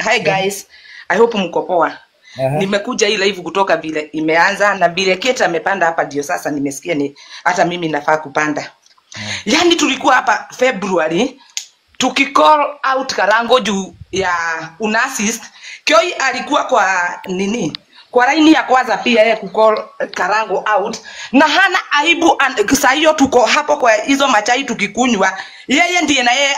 Hi guys. I hope mko poa. Nimekuja hii live kutoka vile imeanza na vile Kate amepanda hapa ndio sasa nimesikia ni hata mimi nafaa kupanda. Yaani tulikuwa hapa February tukicall out Karango juu ya unassist. Kioi alikuwa kwa nini? Kwa laini ya kwanza pia yeye kucall Karango out na hana aibu. Saa hiyo tuko hapo kwa hizo machai tukikunywa, yeye ndiye na yeye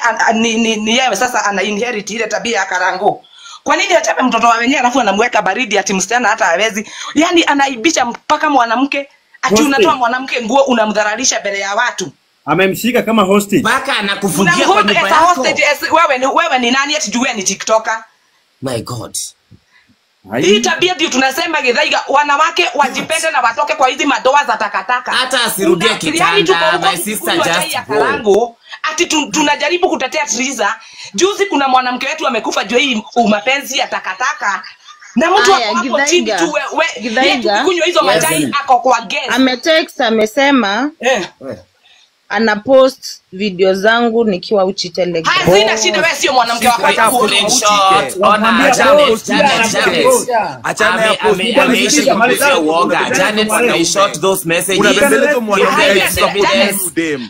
ni yeye sasa ana inherit ile tabia ya Karango. Kwa nini achape mtoto wa wenyewe alafu anamweka baridi ati msichana hata hawezi? Yaani anaibisha mpaka mwanamke, ati unatoa mwanamke nguo unamdharalisha mbele ya watu. Amemshika kama hostage. Mpaka anakufungia kwa nyumba yako. Wewe ni nani ati juu ni TikToker? My God. Hii tabia ndio tunasema Githaiga, wanawake wajipende na watoke kwa hizi madoa za takataka. Hata asirudie kitanda, my sister just go. Ati tunajaribu kutetea Triza. Juzi kuna mwanamke wetu amekufa juu hii mapenzi ya takataka. Na mtu hapo chini tu wewe kunywa hizo machai ako kwa guest. Ametext amesema ana post video zangu nikiwa uchi Telegram. Hazina shida, wewe sio mwanamke wako. Achana ya post. Ameishi kupitia uoga. Janet screenshot those messages.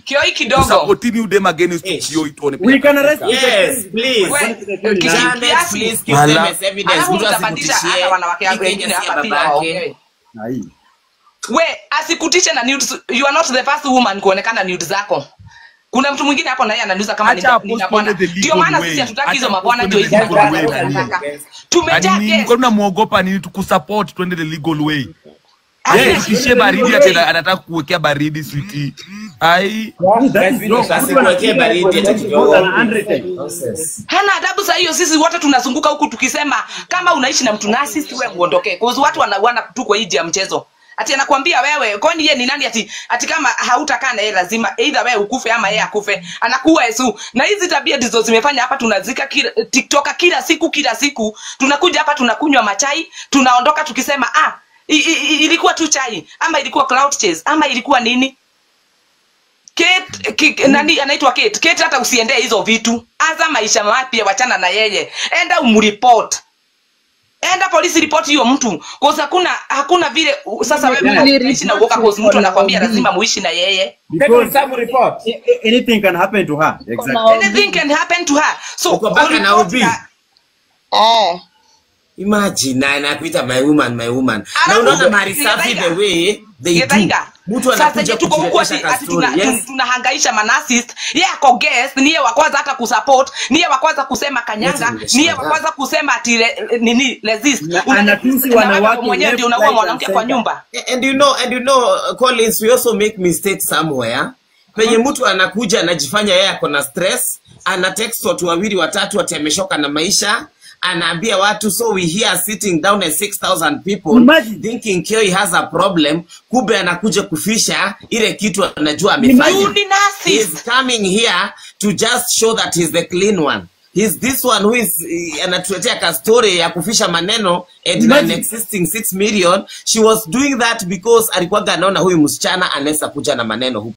Kioi kidogo. Supporting you them against Kioi tuone. We can arrest. Yes, please. Janet, please give them as evidence. Mtu asikutishie wanawake wengine hapa pia. We, asikutishe na nudes. You are not the first woman kuonekana nudes zako. Kuna mtu mwingine hapo na yeye ananiuza kama nina bwana. Ndio maana sisi hatutaki hizo mabwana ndio hizo. Tumejaa kesi. Kwa tunamuogopa nini? Tukusupport twende the legal way. Yeye tishie baridi ati anataka kuwekea baridi sweetie. Ai, asikuwekee baridi ati kidogo. Hana adabu. Sasa hiyo sisi wote tunazunguka huku tukisema kama unaishi na mtu narcissist wewe uondoke. Kwa sababu watu wanauana tu kwa hii ya mchezo. Ati anakuambia wewe, kwani yeye ni nani ati kama hautakaa na yeye lazima either wewe ukufe ama yeye akufe. Anakuwa Yesu. Na hizi tabia ndizo zimefanya hapa tunazika kila TikToker kila siku kila siku. Tunakuja hapa tunakunywa machai, tunaondoka tukisema ilikuwa tu chai ama ilikuwa cloud chase ama ilikuwa nini? Kate, nani anaitwa Kate? Kate hata usiendee hizo vitu. Anza maisha mapya, wachana na yeye. Enda umreport. Enda polisi report hiyo mtu. Cause hakuna vile sasa wewe unaishi na uoga cause mtu anakuambia lazima muishi na yeye. Because report. Anything can happen to her. Exactly. Anything can happen to her. So uko baka na OB. Imagine anakuita my woman, my woman. Na unaona mali safi the way they do. Mtu anakuja tuko huko ati tunahangaisha manasist. Yeye ako guest, niye wa kwanza hata kusupport, niye wa kwanza kusema kanyanga, niye wa kwanza kusema ati nini resist. Anatusi wanawake mwenyewe ndio unaua mwanamke kwa nyumba. And you know Collins, we also make mistakes somewhere. Penye mtu anakuja anajifanya yeye ako na stress, ana text watu wawili watatu ati ameshoka na maisha. Anaambia watu, so we here sitting down at 6,000 people. Imagine. Thinking Kioi has a problem, kumbe anakuja kufisha ile kitu anajua amefanya. He's coming here to just show that he's the clean one. He's this one who is anatuletea ka story ya kufisha maneno and an existing 6 million. She was doing that because alikuwa anaona huyu msichana anaweza kuja na maneno huko.